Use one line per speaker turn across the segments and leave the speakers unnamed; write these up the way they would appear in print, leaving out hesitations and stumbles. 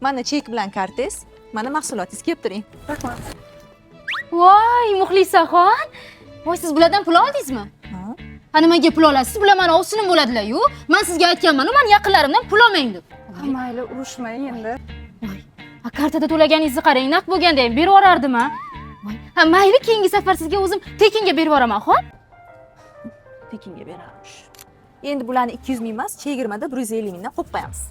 Mana chek bilan kartangiz, mana mahsulotingiz, kelib turing.
Rahmat.
Voy, Muxlisaxon, voy, siz bulardan pul oldingizmi?
Ha?
Ha, nimaga pul olasiz? Bular mani ovsinim bo'ladilar-yu. Man sizga aytganman-u, mani yaqinlarimdan pul olmang deb.
Mayli, urushmang endi.
Voy, ha, kartada to'laganingizni qarang, naqd bo'lganda ham berib yuborardim a. Voy, ha, mayli, keyingi safar sizga o'zim tekinga berib yuboraman, xo'p?
Tekinga beramiz. Endi bularni 200 ming emas, chegirmada 150 mingdan qo'yib qo'yamiz.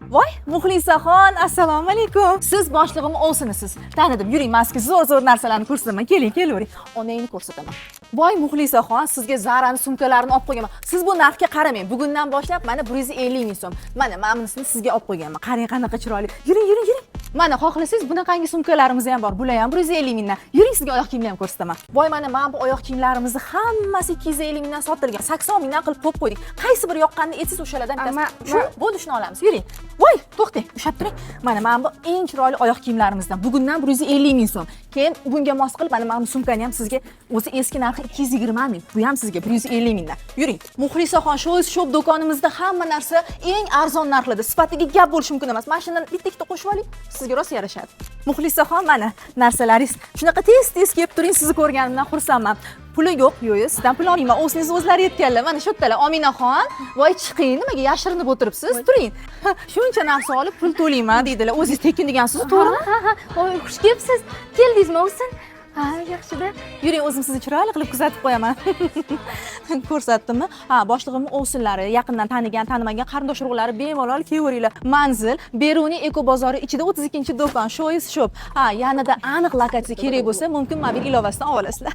Voy, Muxlisaxon, assalomu alaykum. Siz boshlig'im ovsinisiz. Tanidim. Yuring, man sizga zo'r zo'r narsalarni ko'rsataman. Keling, kelavering. Onangni ko'rsataman. Voy, Muxlisaxon, sizga Zarani sumkalarini olib qo'yganman. Siz bu narxga qaramang. Bugundan boshlab mana 150 ming so'm. Mana mana bunisini sizga olib qo'yganman. Qarang, qanaqa chiroyli. Yuring, yuring, yuring. Mana xohlasangiz, bunaqangi sumkalarimiz ham bor. Bular ham 150 mingdan. Yuring, sizga oyoq kiyimlar ham ko'rsataman. Voy, mana bu oyoq kiyimlarimizni hammasi 250 mingdan sotilgan. 80 mingdan qilib qo'yib qo'ydik. Qaysi biri yoqqanini aytsangiz, o'shalardan bittasi. Shu, bo'ldi, shuni olamiz. Yuring. Voy, to'xtang, ushlab turing. Mana bu eng chiroyli oyoq kiyimlarimizdan. Bugundan 150 ming so'm. Keyin bunga mos qilib mana bu sumkani ham sizga, o'zi eski narxi 220 ming. Bu ham sizga 150 mingdan. Yuring. Muxlisaxon, Shoes Shop do'konimizda hamma narsa eng arzon narxlarda. Sifatiga gap bo'lishi mumkin emas. Mana shundan bitta ikkita qo'shib oling, sizga rosa yarashadi. Muxlisaxon, mana narsalaringiz. Shunaqa tez-tez kelib turing, sizni ko'rganimdan xursandman. Puli yo'q, yo'q, sizdan pul olmayman. O'zingiz o'zlari aytganlar. Mana shu yerdalar. Ominaxon, voy, chiqing, nimaga yashirinib o'tiribsiz? Turing. Shuncha narsa olib pul to'layman deydilar. O'zingiz tekin degansiz, to'g'rimi?
Ha, voy, xush kelibsiz. Keldingizmi, ovsin? Ha, yaxshida.
Yuring, o'zim sizni chiroyli qilib kuzatib qo'yaman. Ko'rsatdimmi? Ha, boshlig'imni ovsinlari, yaqindan tanigan, tanimagan qarindosh urug'lari bemalol kelaveringlar. Manzil: Beruniy eko bozori ichida 32-do'kon, Shoes Shop. Ha, yanada aniq lokatsiya kerak bo'lsa, mumkin mobil ilovasidan olasizlar.